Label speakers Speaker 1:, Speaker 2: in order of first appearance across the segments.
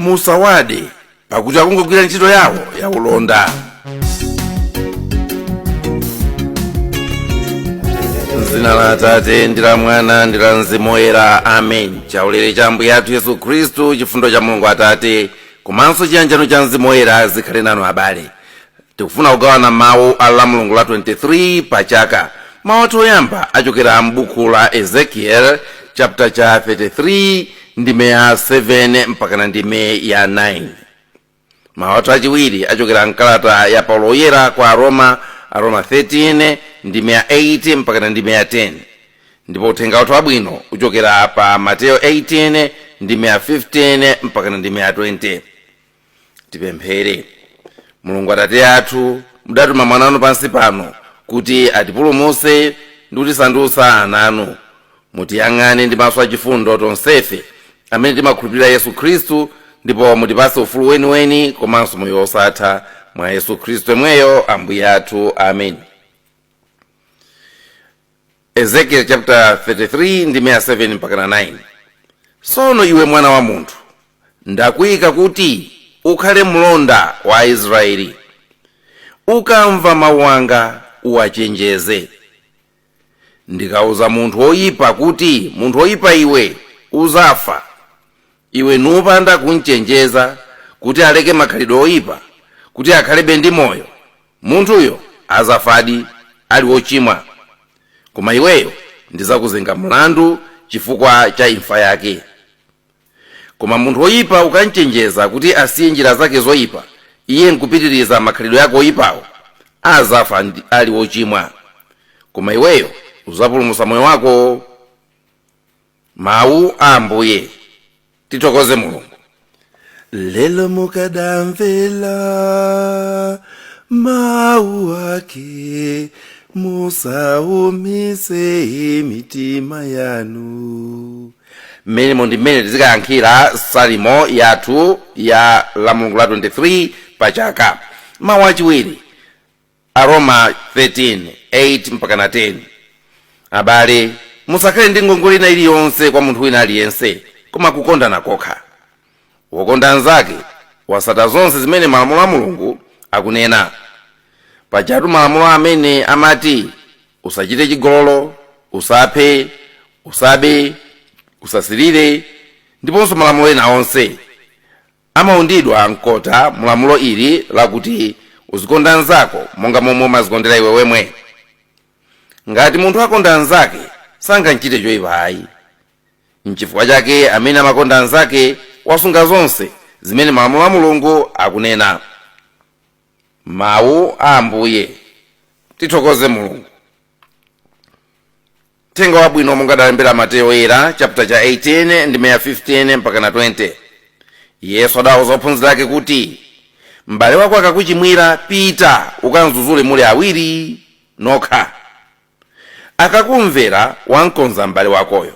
Speaker 1: Musawade, pakuti akungogwira ntchito yawo ya ulonda. M'dzina la Atate ndi la Mwana ndi la Mzimu Woyera, amen. Chaulere cha Ambuye athu Yesu Khristu, chifundo cha Mulungu Atate, komanso chiyanjano cha Mzimu Woyera zikhale nanu abale. Tikufuna kugawana mawu a Lamulungu la 23 pa chaka. Mawu athu oyamba achokera m'buku la Ezekiel chapter cha 33 ndime ya 7 mpakana ndime ya 9. Mawu athu achiwiri achokera mkalata ya Paulo Woyera kwa Aroma, Aroma 13 ndime ya 8 mpakana ndime ya 10. Ndipo uthenga wathu wabwino uchokera pa Mateyo 18 ndime ya 15 mpakana ndime ya 20. Tipemphere. Mulungu Atate athu, mudatuma mwana wanu pansi pano kuti atipulumutse ndi kutisandutsa ana anu. Mutiyang'ane ndi maso achifundo tonsefe amene timakhulupirira Yesu Khristu, ndipo mutipatse ufulu weniweni komanso moyo wosatha mwa Yesu Khristu yemweyo Ambuye athu. Amen. Ezekiel chapter 33 ndime ya 7 mpakana 9. Sono iwe mwana wa munthu, ndakuyika kuti ukhale mlonda wa Aisraeli. Ukamva mawu anga uwachenjeze. Ndikauza munthu woyipa kuti, munthu woyipa iwe, uzafa, iwe nupanda kumchenjeza kuti aleke makhalidwe oyipa, kuti akhalebe ndi moyo, munthuyo azafadi ali wochimwa, koma iweyo ndizakuzenga mlandu chifukwa cha imfa yake. Koma munthu woyipa ukamchenjeza kuti asiye njira zake zoyipa, iye nkupitiriza makhalidwe ake oyipawo, azafa ali wochimwa, koma iweyo uzapulumutsa moyo wako. Mawu a Ambuye. Tithokoze Mulungu.
Speaker 2: Lelo mukadamvela mawu ake, musaumise mitima yanu.
Speaker 1: Mmenemo ndi mmene tizikayankhira salimo yathu ya Lamulungu la 23 pa chaka. Mawu achiwiri, Aroma 13, 8 mpakana 10. Abale, musakhale ndi ngongole ina iliyonse kwa munthu wina aliyense, koma kukondana kokha. Wokonda anzake watsata zonse zimene malamulo a Mulungu akunena. Pajatu malamulo amene amati, Usachite chigololo, usaphe, usabe, usasirire, ndiponso malamulo ena onse, amaundidwa mkota mu lamulo ili lakuti, Uzikonda mnzako monga momwe umadzikondera iwe wemwe. Ngati munthu akonda mnzake, sangamchite choipa ayi. Nchifukwa chake amene amakonda mnzake wasunga zonse zimene malamulo a Mulungu akunena. Mawu a Ambuye. Tithokoze Mulungu. Uthenga Wabwino monga adalembera Mateyo Woyera, chapter cha 18 ndime ya 15 mpakana 20. Yesu adawauza ophunzira ake kuti, M'bale wako akakuchimwira, pita ukamdzudzule muli awiri nokha. Akakumvera, wamkonza m'bale wakoyo.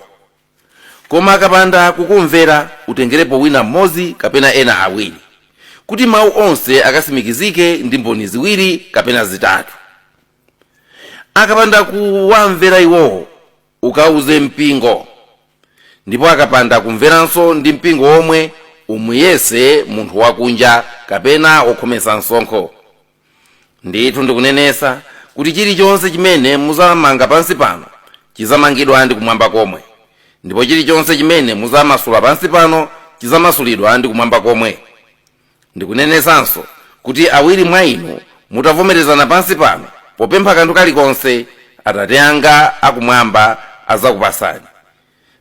Speaker 1: Koma akapanda kukumvera, utengerepo wina mmodzi kapena ena awiri, kuti mawu onse akatsimikizike ndi mboni ziwiri kapena zitatu. Akapanda kuwamvera iwowo, ukauze mpingo. Ndipo akapanda kumveranso ndi mpingo womwe, umuyese munthu wakunja kapena wokhometsa msonkho. Ndithu ndikunenetsa kuti chilichonse chimene mudzamanga pansi pano chidzamangidwa ndi kumwamba komwe, ndipo chilichonse chimene mudzamasula pansi pano chidzamasulidwa ndi kumwamba komwe. Ndikunenetsanso kuti awiri mwa inu mutavomerezana pansi pano popempha kanthu kalikonse, Atate anga akumwamba adzakupatsani.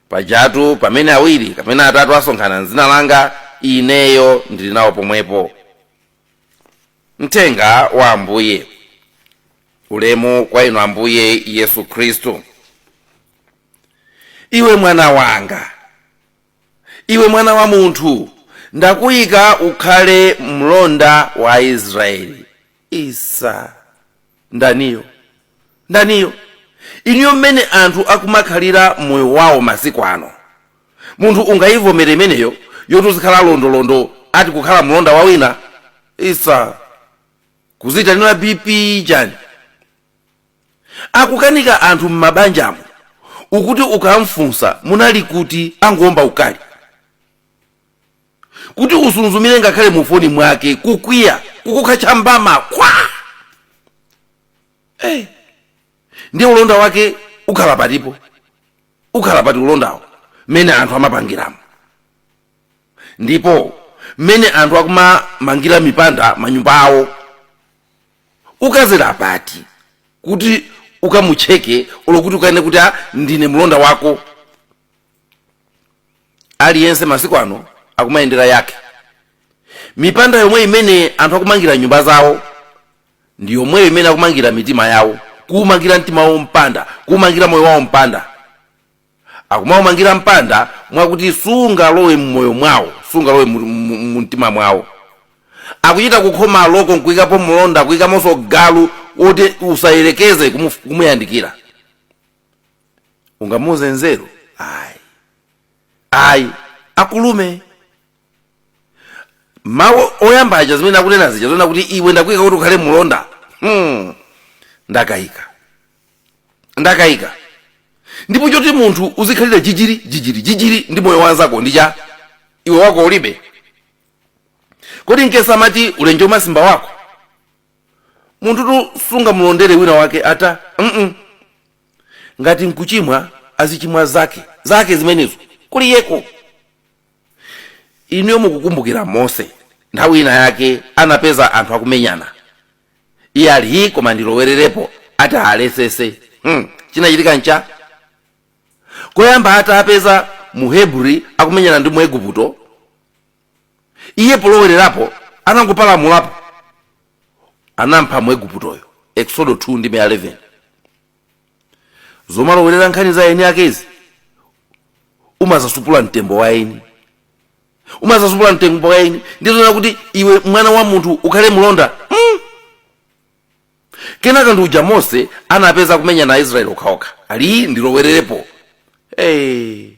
Speaker 1: Pajatu pamene awiri kapena atatu asonkhana m'dzina langa, Ineyo ndili nawo pomwepo. Mthenga wa Ambuye. Ulemu kwa inu Ambuye Yesu Khristu. Iwe mwana wanga, Iwe mwana wa munthu, ndakuyika ukhale mlonda wa Aisraeli. Isa, ndaniyo? Ndaniyo? Inuyo mmene anthu akumakhalira moyo wawo masiku ano, munthu ungayivomere imeneyo yoti uzikhala londolondo ati kukhala mlonda wa wina? Isa, kuziitanira BP chani? Akukanika anthu m'mabanjamo, ukuti ukamfunsa munali kuti, angoomba ukali. Kuti usunzumire ngakhale mu foni mwake, kukwiya kukukha mbama kwa hey. Ndiye ulonda wake ukhala patipo? Ukhala pati ulondawo mmene anthu amapangiramo, ndipo mmene anthu akumamangira mipanda manyumba awo? Ukazera pati kuti ukamucheke, olo kuti ukane kuti, "Ah, ndine mlonda wako"? Aliyense masiku ano akumayendera yake. Mipanda yomwe imene anthu akumangira nyumba zawo ndi yomweyo imene akumangira mitima yawo, kuumangira mtima wawo mpanda, kuumangira moyo wawo mpanda. Akumaumangira mpanda mwakuti sungalowe mmoyo mwawo, sungalowe mu mtima mwawo. Akuchita kukhoma loko nkuyikapo mlonda, kuyikamonso galu woti usayelekeze kumuyandikira. Ungamuze nzeru? Ayi, ayi, akulume. Mawu oyamba aja, zimene akunena zija zona kuti iwe ndakuyika kuti ukhale mlonda, ndakayika, ndakayika. Ndipo choti munthu uzikhalira jijiri jijiri jijiri ndi moyo wanzako, ndi cha iwe wako ulibe. Kodi nkesa amati ulenje umasimba wako? Munthu tu sungamulondere wina wake ata Ngati nkuchimwa, azichimwa zake zake zimenezo, kuliyeko. Inuyo mukukumbukira Mose, nthawi ina yake anapeza anthu akumenyana, iye ali hi, koma ndilowererepo ati alesese. Chinachitika ncha koyamba, atapeza Muhebri akumenyana ndi Muigupto, iye polowererapo anangopalamulapo, anampha Muiguptoyo. Exodo 2 ndi 11. Zomalowerera nkhani za eni akezi, umazasupula mtembo wa eni, umazasupula mtembo wa eni. Ndizona kuti iwe mwana wa munthu ukhale mlonda. Kenaka ndi uja Mose anapeza kumenya na Israeli okhaokha, ali ndilowererepo. Hey,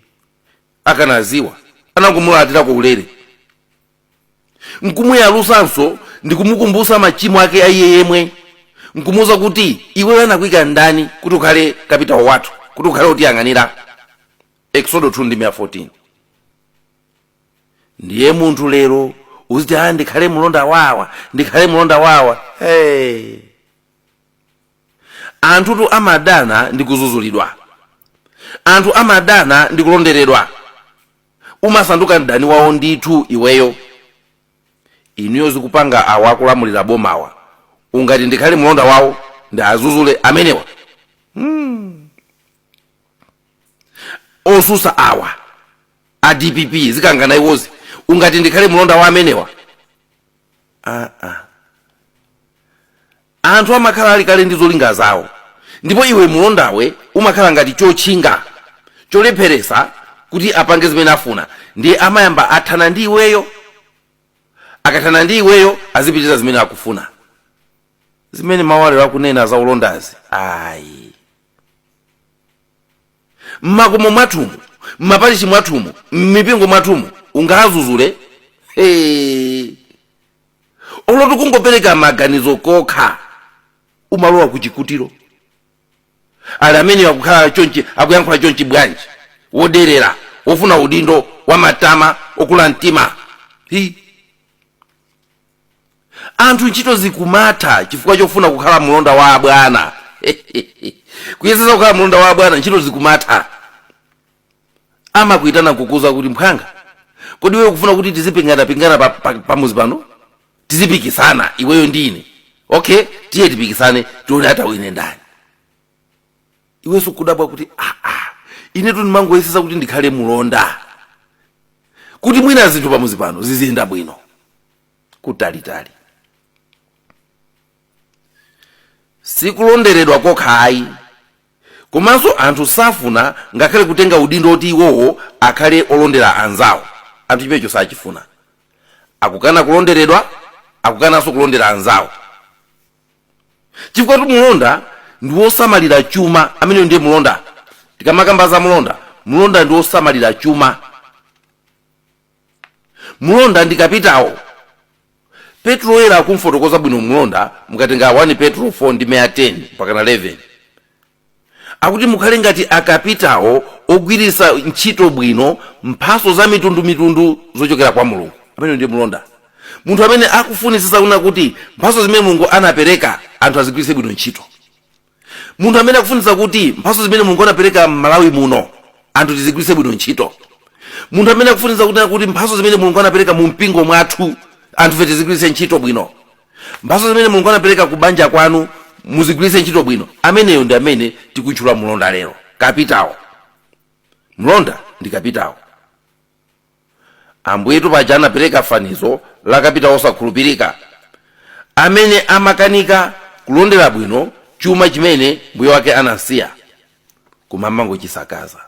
Speaker 1: akanaziwa anangomulatirako ulere, nkumuyalusanso ndikumukumbusa machimo ake a iye yemwe, nkumuwuza kuti iweyo anakuyika ndani kuti ukhale kapitawo wathu, kuti ukhale utiyang'anira? Exodo 2 ndi 14. Ndiye munthu lero uziti, "A, ndikhale mlonda wawa, ndikhale mlonda wawa." Hey. Anthutu amadana ndi kuzuzulidwa, anthu amadana ndi kulonderedwa. Umasanduka mdani wawo ndithu iweyo. Inuyo zikupanga awa akulamulira bomawa, ungati ndikhale mlonda wawo, ndi azuzule amenewa? Osusa awa a DPP zikangana iwozi, ungati ndikhale mlonda wa amenewa? Aa, anthu amakhala ali kale ndi zolinga zawo, ndipo iwe mlondawe umakhala ngati chotchinga cholepheresa kuti apange zimene afuna. Ndiye amayamba athana ndi iweyo, akathana ndi iweyo azipitiriza zimene akufuna. Zimene mawalero akunena za ulondazi, ayi, mmakomo mwathumu, mmaparishi mwathumu, mmipingo mwathumu, ungazuzule? Hey. Oloti kungopereka maganizo kokha, umalowa ku chikutiro. Ali amene akukhala chonchi, akuyankhula chonchi bwanji? Woderera, wofuna udindo, wamatama, okula mtima. Hi, anthu ntchito zikumatha chifukwa chofuna kukhala mlonda wa abwana, kuyesesa kukhala mlonda wa abwana, ntchito zikumatha. Amakuitana nkukuza kuti, "Mphwanga, kodi iweyo kufuna kuti tizipingana-pingana pamuzi pano, tizipikisana iweyo ndi ine? Okay, tiye tipikisane, tione atawine ndani." Iwenso kudabwa kuti, "Aa, inetu ndimangoyesesa kuti ndikhale mulonda kuti mwina zinthu pamuzi pano ziziyenda bwino." Kutalitali, sikulonderedwa kokha ayi, komanso anthu safuna ngakhale kutenga udindo oti iwowo akhale olondera anzawo. Anthu chimenecho sachifuna. Akukana kulonderedwa, akukananso kulondera anzawo, chifukwa kuti mulonda ndi wosamalira chuma. Ameneyo ndiye mulonda. Tikamakamba za mulonda, mulonda ndi wosamalira chuma, mulonda ndi kapitawo. Petro Woyera akumfotokoza bwino mulonda. Mukatenga 1 Petro 4 ndi 10 mpaka na 11, akuti mukhale ngati akapitawo ogwiritsa ntchito bwino mphaso za mitundumitundu zochokera kwa Mulungu. Amene ndiye mlonda, munthu amene akufunisisa kuna kuti mphatso zimene Mulungu anapereka anthu azigwiritse bwino ntchito, munthu amene akufunisa kuti mphatso zimene Mulungu anapereka m'Malawi muno anthu tizigwiritse bwino ntchito, munthu amene akufunisa kuti mphatso zimene Mulungu anapereka mu mpingo mwathu anthu fe tizigwiritse ntchito bwino, mphatso zimene Mulungu anapereka ku banja kwanu muzigwiritse ntchito bwino, ameneyo ndi amene tikutchula mlonda lero, kapitawo. Mlonda ndi kapitawo. Ambuyetu paja anapereka fanizo la kapitawo osakhulupirika amene amakanika kulondera bwino chuma chimene mbuye wake anasiya, koma amangochisakaza.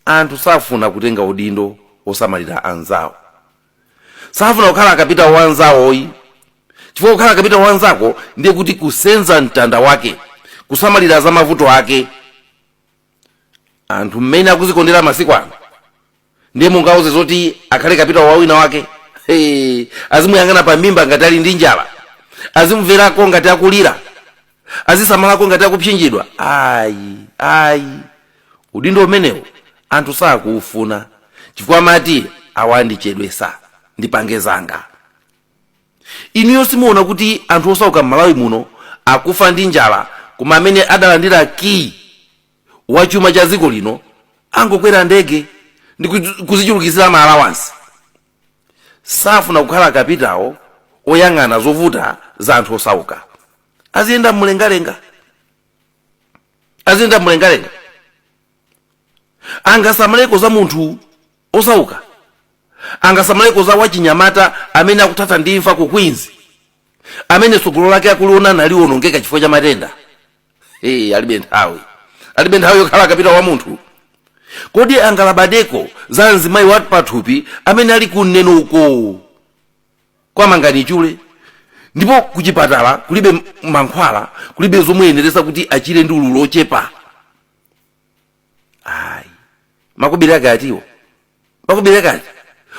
Speaker 1: Anthu safuna kutenga udindo osamalira anzawo, safuna kukhala kapitawo wanzawoyi, chifukwa kukhala kapitawo wanzako ndiye kuti kusenza mtanda wake, kusamalira za mavuto ake. Anthu mmene akuzikondera masiku ano, ndiye mungauze zoti akhale kapitawo wa wina wake? Hey, azimuyang'ana pa mimba ngati ali ndi njala, azimverako ngati akulira, azisamalako ngati akupsinjidwa. Ayi, ayi, udindo umenewo anthu sakuufuna, chifukwa amati awandichedwesa, ndipange zanga. Inuyo simuona kuti anthu osauka m'Malawi muno akufa ndi njala, koma amene adalandira kiyi wa chuma cha dziko lino angokwera ndege ndi kuzichulukizira ma allowance? Safuna kukhala kapitawo oyang'ana zovuta za anthu osauka. Aziyenda mlengalenga, aziyenda mlengalenga. Angasamaleko za munthu osauka? Angasamaleko za wachinyamata amene akuthatha ndi imfa ku Queens, amene tsogolo lake akuliona naliwonongeka chifukwa cha matenda? Hey, alibe nthawi, alibe nthawi yokhala kapitawo wa munthu. Kodi angalabadeko za mzimayi wa pathupi amene ali kuneno uko kwa Manganichule, ndipo kuchipatala kulibe mankhwala, kulibe zomuyeneresa kuti achire ndi ululu ochepa? Ayi, makobiri ake atiwo, makobiri ake ati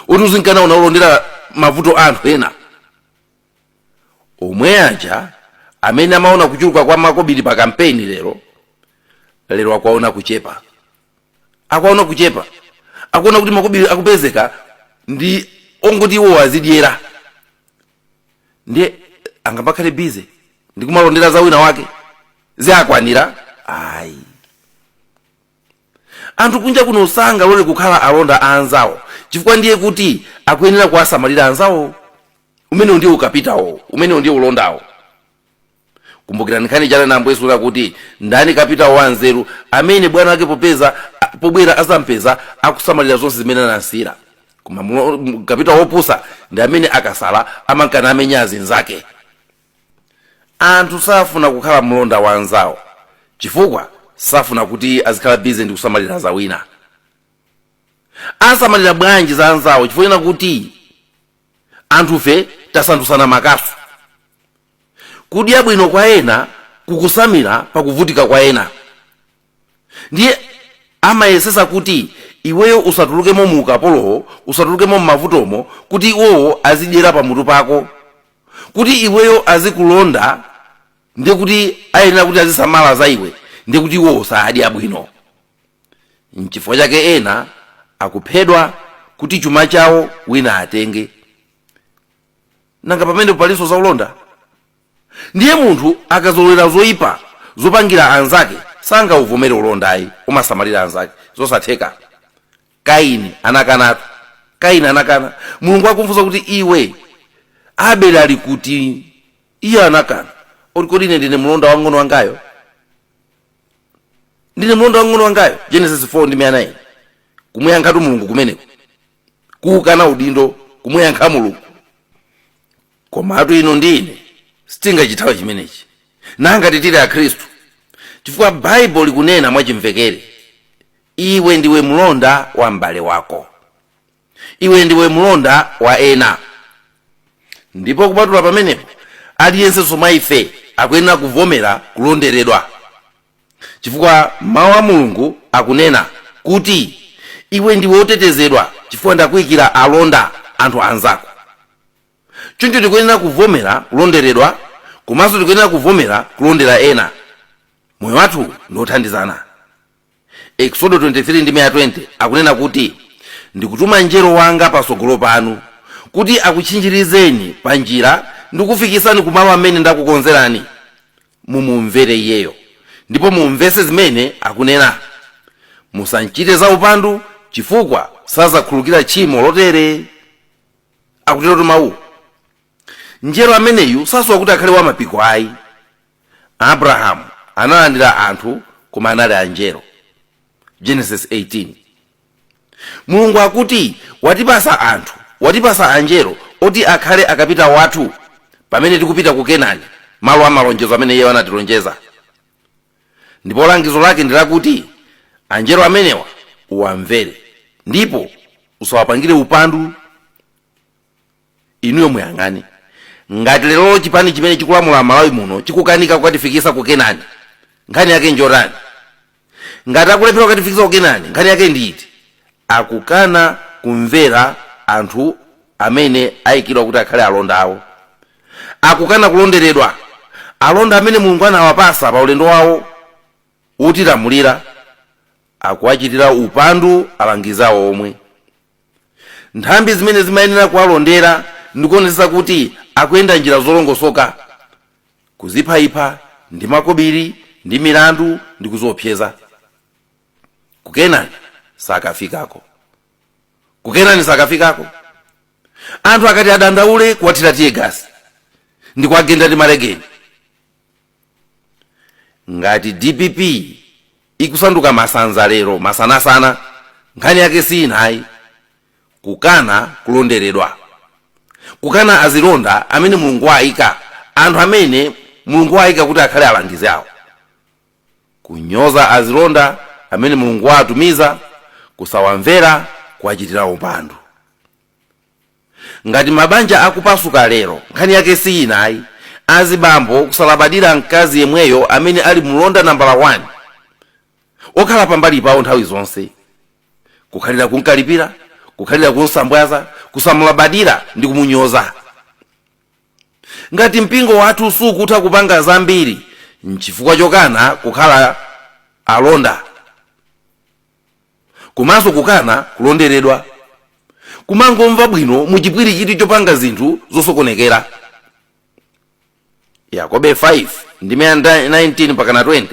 Speaker 1: oti uzinkana unaulondera mavuto a anthu ena? Omwe aja amene amaona kuchuluka kwa makobiri pa kampeni, lero lero akuwaona kuchepa, akuwaona kuchepa, akuona kuti makobiri akupezeka ndi ongoti iwo azidyera. Ndiye angamakhale busy ndi kumalondera za wina wake? Ziakwanira? Ayi. Anthu kunja kuno sangalole kukhala alonda a anzawo, chifukwa ndiye kuti akuyenera kuwasamalira anzawo. Umenewu ndiye ukapitawo, umenewu ndiye ulondawo. Kumbukirani nkhani chana na Ambuye Yesu kuti ndani kapitawo wanzeru amene bwana wake popeza pobwera azampeza akusamalira zonse zimene anasiyira? Koma kapitawo wopusa ndi amene akasala amankana amenya azinzake. Anthu safuna kukhala mlonda wa anzawo chifukwa safuna kuti azikhala busy ndi kusamalira za wina. Asamalira bwanji za anzawo? Chifukwa ena kuti anthufe tasandusana makasu. Kudya bwino kwa ena kukusamira pakuvutika kwa ena. Ndiye amayesesa kuti iweyo usatulukemo mu ukapolowo, usatulukemo m'mavutomo, kuti iwowo azidyera pamutu pako, kuti iweyo azikulonda. Ndiye kuti ayenera kuti azisamala za iwe, ndiye kuti iwowo saadya bwino. Nchifukwa chake ena akuphedwa kuti chuma chawo wina atenge. Nanga pamene palinso zaulonda? Ndiye munthu akazolowera zoyipa zopangira anzake sangauvomere ulondayi umasamalira anzake, zosatheka. Kaini anakanatu, Kaini anakana. Mulungu akumfunsa kuti, "Iwe, Abele ali kuti?" Iye anakana oti, "Kodi ine ndine mlonda wang'ono wangayo? Ndine mlonda wang'ono wangayo?" Genesis 4 ndi 9. Kumuyankhatu Mulungu kumeneko, kuukana udindo, kumuyankha Mulungu. Komatu inu ndi ine sitingachithawe chimenechi, nanga titili akhristu, chifukwa Baibulo likunena mwachimvekere, iwe ndiwe mlonda wa m'bale wako, iwe ndiwe mlonda wa ena. Ndipo kupatula pamenepo, aliyensenso mwa ife akuyenera kuvomera kulonderedwa, chifukwa mawu a Mulungu akunena kuti iwe ndiwe wotetezedwa chifukwa ndakuyikira alonda anthu anzako. Choncho tikuyenera kuvomera kulonderedwa, komanso tikuyenera kuvomera kulondera ena. Moyo wathu ndi wothandizana. Exodo 23 ndi 20 akunena kuti, Ndikutuma mngelo wanga patsogolo panu kuti akutchinjirizeni pa njira ndikufikisani kumalo amene ndakukonzerani. Mumumvere iyeyo ndipo mumvese zimene akunena. Musamchite za upandu, chifukwa sazakhululukira tchimo lotere. Akuterotu mawu. Mngelo ameneyu sasowa kuti akhale wamapiko ayi. Abrahamu analandira anthu, koma anali anjelo. Genesis 18. Mulungu akuti watipasa anthu, watipasa anjelo oti akhale akapitawo athu pamene tikupita ku Kenani, malo a malonjezo amene iye anatilonjeza. Ndipo langizo lake ndi lakuti anjelo amenewa uwamvere ndipo usawapangire upandu. Inuyo muyang'ane, ngati lero chipani chimene chikulamula Malawi muno chikukanika kukatifikisa ku Kenani, nkhani yake njotani? Ngati akulephera kukatifikisa ku Kenani, nkhani yake ndi iti? Akukana kumvera anthu amene ayikidwa kuti akhale alonda awo. Akukana kulonderedwa. Alonda amene Mulungu anawapasa pa ulendo wawo wotilamulira akuwachitira upandu alangizi awo omwe. Nthambi zimene zimayenera kuwalondera ndikuonetsetsa kuti akuyenda njira zolongosoka, kuziphayipha ndi makobiri ndi milandu ndi kuziopseza. Ku Kenani sakafikako. Ku Kenani sakafikako. Anthu akati adandaule, kuwathira tear gas ndi kuwagenda ndi malegeni. Ngati DPP ikusanduka masanza lero, masanasana, nkhani yake si inayi. Kukana kulonderedwa, kukana azilonda amene Mulungu wayika, anthu amene Mulungu wayika kuti akhale alangizi awo, kunyoza azilonda amene Mulungu watumiza, kusawamvera, kuwachitira upandu. Ngati mabanja akupasuka lero, nkhani yake si inayi. Azibambo kusalabadira mkazi yemweyo amene ali mlonda nambala 1, okhala pambali pawo nthawi zonse, kukhalira kunkalipira, kukhalira kunsambwaza, kusamulabadira ndi kumunyoza. Ngati mpingo wathu sukutha kupanga zambiri, nchifukwa chokana kukhala alonda komanso kukana kulonderedwa, kumangomva bwino muchipwirikiti chopanga zinthu zosokonekera. Yakobe 5 ndime ya 19 mpaka 20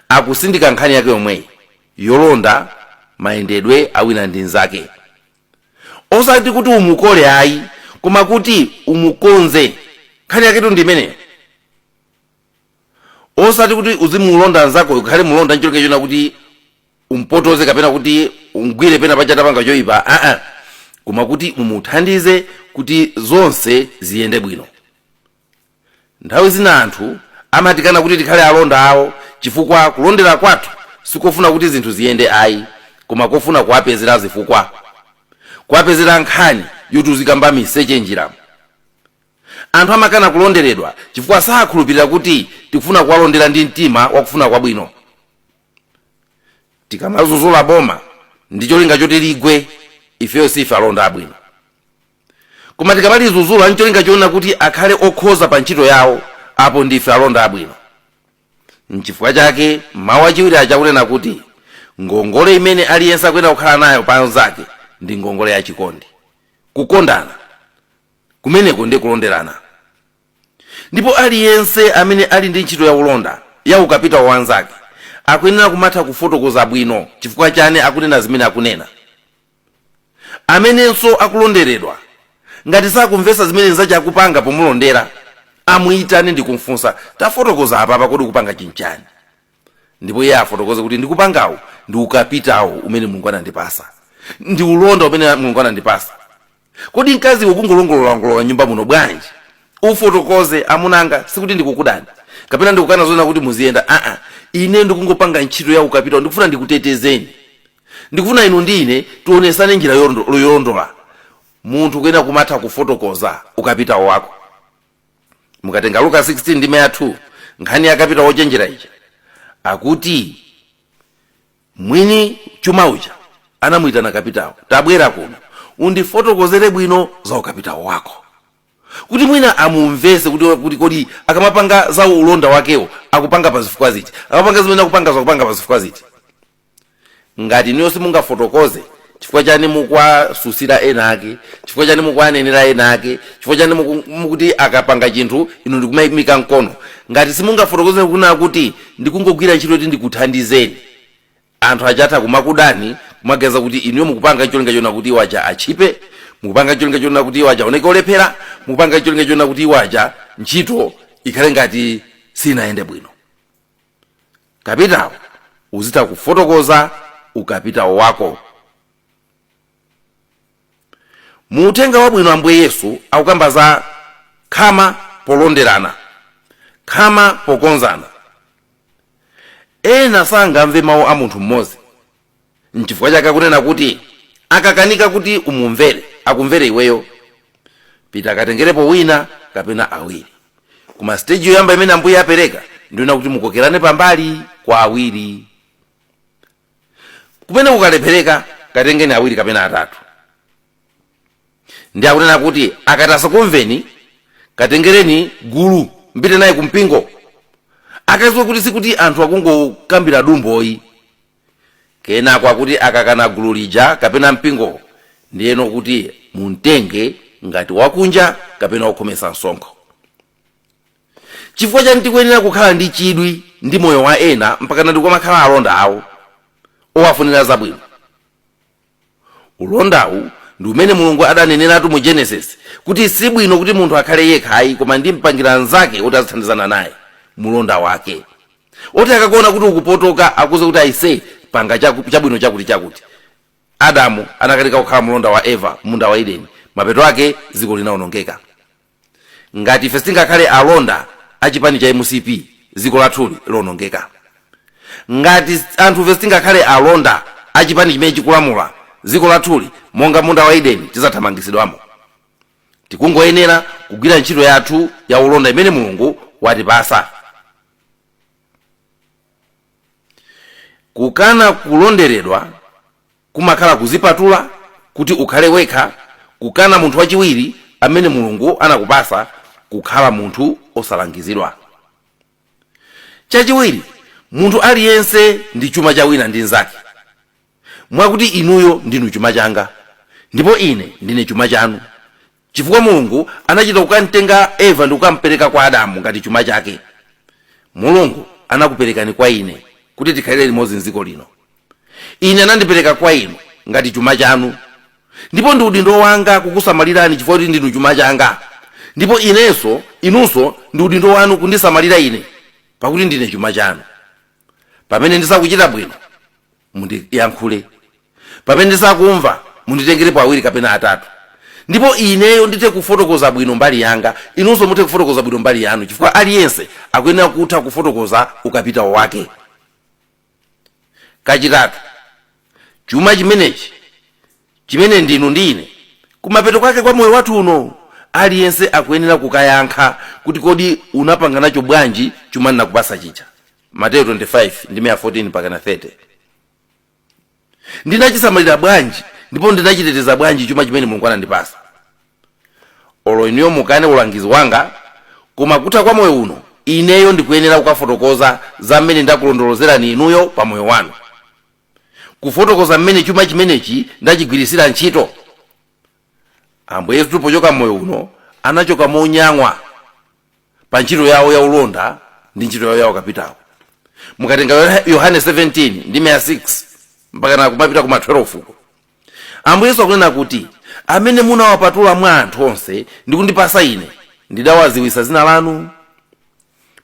Speaker 1: akusindika nkhani yake yomweyi yolonda mayendedwe awina ndi nzake. Osati kuti umukole ayi, koma kuti umukonze. Nkhani yaketu ndi imeneyo. Osati kuti uzimulonda nzako, ukhale mulonda ncholinga chona kuti umpotoze kapena kuti umgwire pena paja atapanga choyipa, aa, koma kuti mumuthandize kuti zonse ziyende bwino. Nthawi zina anthu amatikana kuti tikhale alonda awo chifukwa kulondera kwathu sikofuna kuti zinthu ziyende ayi, koma kofuna kuwapezera zifukwa, kuwapezera nkhani yoti uzikamba miseche njiramo. Anthu amakana kulonderedwa chifukwa sakhulupirira kuti tikufuna kuwalondera ndi mtima wakufuna kwabwino. Tikamazuzula boma ndi cholinga choti ligwe, ifeyo sife alonda abwino. Koma tikamalizuzula ncholinga choona kuti akhale okhoza pa ntchito yawo, apo ndife alonda abwino. Nchifukwa chake mawu achiwiri aja akunena kuti ngongole imene aliyense akuyenera kukhala nayo pa anzake ndi ngongole yachikondi. Kukondana kumeneko ndi kulonderana. Ndipo aliyense amene ali ndi ntchito ya ulonda ya ukapitawo wa anzake akuyenera kumatha kufotokoza bwino chifukwa chani akunena zimene akunena. Amenenso akulonderedwa, ngati sakumvetsa zimene nzache akupanga pomulondera, amuyitane ndi kumfunsa, "Tafotokoza apapa, kodi ukupanga chinchani?" Ndipo iye afotokoze kuti ndikupangawu ndi ukapitawo umene Mulungu anandipasa, ndi ulonda umene Mulungu anandipasa. Kodi mkazi ukungolongololongolola nyumba muno bwanji? Ufotokoze, "Amunanga, sikuti ndikukudani kapena ndikukana zoona kuti muziyenda, aa, ine ndikungopanga ntchito ya ukapitawo. Ndikufuna ndikutetezeni, ndikufuna inu ndi ine tionesane njira yolondola." Munthu kuyenera kumatha kufotokoza ukapitawo wako. Mukatenga Luka 16 ndime ya 2, nkhani ya kapitawo wochenjera ija, akuti mwini chuma uja anamuyitana kapitawo, "Tabwera kuno, undifotokozere bwino za ukapitawo wako," kuti mwina amumvese kuti kodi akamapanga za ulonda wakewo akupanga pa zifukwa ziti, akamapanga zimene akupanga zakupanga pa zifukwa ziti. Ngati niyo simungafotokoze, Chifukwa chani mukwasusira ena ake? Chifukwa chani mukwanenera ena ake? Chifukwa chani mukuti akapanga chinthu inu ndikumayimika mkono? Ngati simungafotokoze kuna kuti ndikungogwira ntchito kuti ndikuthandizeni, anthu achatha kumakudani, kumaganiza kuti inuyo mukupanga cholinga chona kuti iwo aja achipe, mukupanga cholinga chona kuti iwo aja aoneke olephera, mukupanga cholinga chona kuti iwo aja ntchito ikhale ngati sinayende bwino. Kapitawo uzitha kufotokoza ukapitawo wako. Mu uthenga wabwino Ambuye Yesu akukamba za khama polonderana, khama pokonzana. Ena sangamve mawu a munthu mmodzi, nchifukwa chake akunena kuti akakanika kuti umumvere, akumvere iweyo, pita katengerepo wina kapena awiri. Koma stage yoyamba imene Ambuye apereka ndiyona kuti mukokerane pambali kwa awiri. Kumene kukalephereka, katengeni awiri kapena atatu. Ndi akunena kuti akati asakumveni, katengereni gulu, mpite naye kumpingo, akaziwe kuti sikuti anthu akungokambira dumboyi. Kenako akuti akakana gulu lija kapena mpingo, ndiyeno kuti muntenge ngati wakunja kapena wokhomesa msonkho. Chifukwa chani tikuyenera kukhala ndi chidwi ndi moyo wa ena mpaka nati kumakhala alonda awo owafunira zabwino? Ulondawu ndi umene Mulungu adaneneratu mu Genesis kuti sibwino kuti munthu akhale yekha ayi, koma ndimpangira anzake oti azithandizana naye, mulonda wake oti akakuona kuti ukupotoka akuze kuti aise, panga chabwino chakuti chakuti. Adamu anakanika kukhala mulonda wa Eva munda wa Edeni, mapeto ake dziko linawonongeka. Ngati ife sitingakhale alonda a chipani cha MCP, dziko lathuli lionongeka. Ngati anthu ife sitingakhale alonda a chipani chimene chikulamula, dziko lathuli monga munda wa Edeni tidzathamangisidwamo. Tikungoyenera kugwira ntchito yathu ya ulonda imene Mulungu watipasa. Kukana kulonderedwa kumakhala kuzipatula kuti ukhale wekha, kukana munthu wachiwiri amene Mulungu anakupasa, kukhala munthu osalangizidwa. Chachiwiri, munthu aliyense ndi chuma cha wina ndi mnzake. Mwakuti inuyo ndinu chuma changa ndipo ine ndine chuma chanu, chifukwa Mulungu anachita kukamtenga Eva ndi kukampereka kwa Adamu ngati chuma chake. Mulungu anakuperekani kwa ine kuti tikhalire limodzi mdziko lino. Ine anandipereka kwa inu ngati chuma chanu, ndipo ndi udindo wanga kukusamalirani chifukwa kuti ndinu chuma changa, ndipo inenso, inunso ndi udindo wanu kundisamalira ine pakuti ndine chuma chanu. Pamene ndisakuchita bwino, mundiyankhule. Pamene ndisakumva, munditengerepo awiri kapena atatu, ndipo ineyo ndithe kufotokoza bwino mbali yanga, inunso muthe kufotokoza bwino mbali yanu, chifukwa aliyense akuyenera kutha kufotokoza ukapitawo wake. Kachitatu, chuma chimenechi chimene ndinu ndi ine, kumapeto kwake kwa moyo wathu uno aliyense akuyenera kukayankha kuti kodi unapanga nacho bwanji chuma ndinakupasa chija. Mateyu 25 ndime ya 14 mpaka na 30. Ndinachisamalira bwanji ndipo ndinachiteteza bwanji chuma chimene Mulungu anandipasa? Olo inuyo mukane ulangizi wanga, koma kutha kwa moyo uno ineyo ndikuyenera kukafotokoza za mmene ndakulondolozerani inuyo pa moyo wanu, kufotokoza mmene chuma chimenechi ndachigwirisira ntchito. Ambuye Yesu pochoka moyo uno anachoka monyang'wa pa ntchito yawo ya ulonda ndi ntchito yawo ya ukapitawo. Mukatenga Yohane 17 ndime ya 6 mpaka na kumapita kuma 12 uko, Ambuye Yesu akunena kuti amene munawapatula mwa anthu onse ndi kundipasa ine, ndidawaziwisa zina lanu.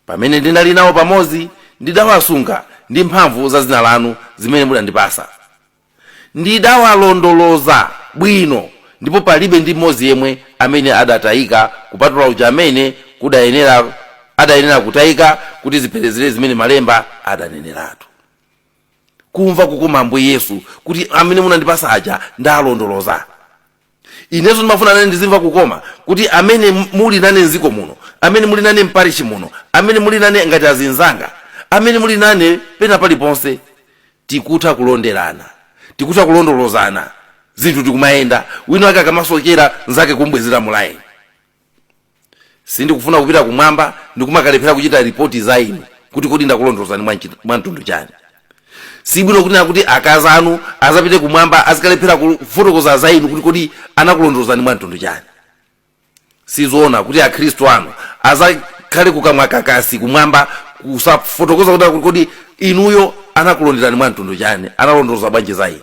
Speaker 1: Pamene ndinali nawo pamodzi, ndidawasunga ndi mphamvu za zina lanu zimene mudandipasa. Ndidawalondoloza bwino, ndipo palibe ndi mmodzi yemwe amene adatayika kupatula uja amene adayenera kutayika, kuti zipherezere zimene malemba adaneneratu. Kumva kukoma Ambuye Yesu kuti amene munandipasa aja ndalondoloza. Inenso ndimafuna nane ndizimva kukoma kuti amene muli nane mdziko muno, amene muli nane mparishi muno, amene muli nane ngati azinzanga, amene muli nane pena paliponse, tikutha kulonderana, tikutha kulondolozana, zinthu tikumayenda, wina wake akamasochera nzake kumbwezera mulaini. Sindikufuna kupita kumwamba ndikumakalephera kuchita ripoti za inu kuti kodi ndakulondolozani mwa mtundu chani. Sibwino kunena kuti akazi anu azapite kumwamba azikalephera kufotokoza za inu kuti kodi anakulondolozani mwa mtundu chani. Sizoona kuti akhristu anu azakhale kukamwa kakasi kumwamba kusafotokoza kuti kodi inuyo anakulonderani mwa mtundu chani, analondoloza bwanji za inu.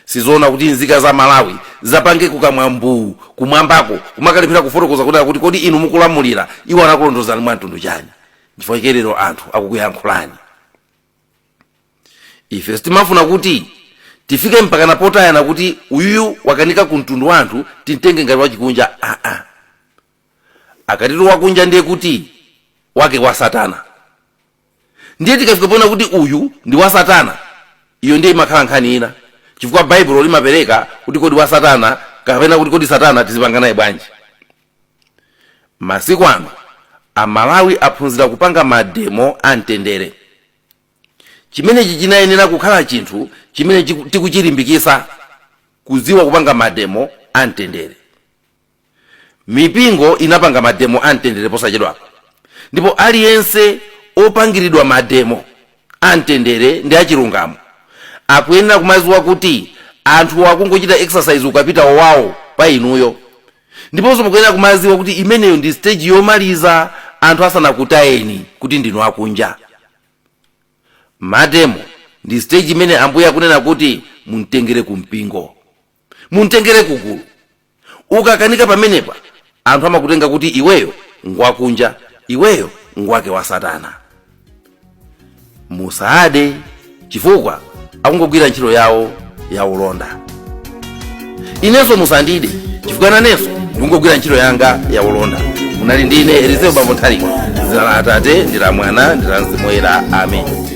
Speaker 1: Sizoona kuti nzika za Malawi zapange kukamwa mbuu kumwambako kumakalephera kufotokoza kuti kodi inu mukulamulira iwo anakulondolozani mwa mtundu chani. Chifukwa chelero anthu akukuyankhulani. Ife sitimafuna kuti tifike mpakana potayana kuti uyuyu wakanika ku mtundu wa anthu timtenge ngati wachikunja. Aa, akatitu wakunja ndiye kuti wake wa Satana. Ndiye tikafika pona kuti uyu ndi wa Satana, iyo ndiye imakhala nkhani ina, chifukwa Baibulo limapereka kuti kodi wa Satana kapena kuti kodi Satana tizipanga naye bwanji. Masiku ano Amalawi aphunzira kupanga mademo a mtendere. Chimenechi chinayenera kukhala chinthu chimene tikuchilimbikisa, kudziwa kupanga mademo a mtendere. Mipingo inapanga mademo a mtendere posachedwapa, ndipo aliyense opangiridwa mademo a mtendere ndi achilungamo akuyenera kumadziwa kuti anthu akungochita exercise ukapitawo wawo pa inuyo. Ndiponso mukuyenera kumadziwa kuti imeneyo ndi stage yomaliza anthu asanakutayeni kuti ndinu akunja. Mademo ndi stage imene Ambuye akunena kuti mumtengere ku mpingo, mumtengere kugulu. Ukakanika pamenepa, anthu amakutenga kuti iweyo ngwakunja, iweyo ngwake wa Satana. Musaade, chifukwa akungogwira ntchito yawo ya ulonda. Inenso musandide, chifukwa nanenso ndikungogwira ntchito yanga ya ulonda. Munali ndine Eliseo Bambo Nthalika. Dzina la Atate ndi la Mwana ndi la Mzimu Woyera, amen.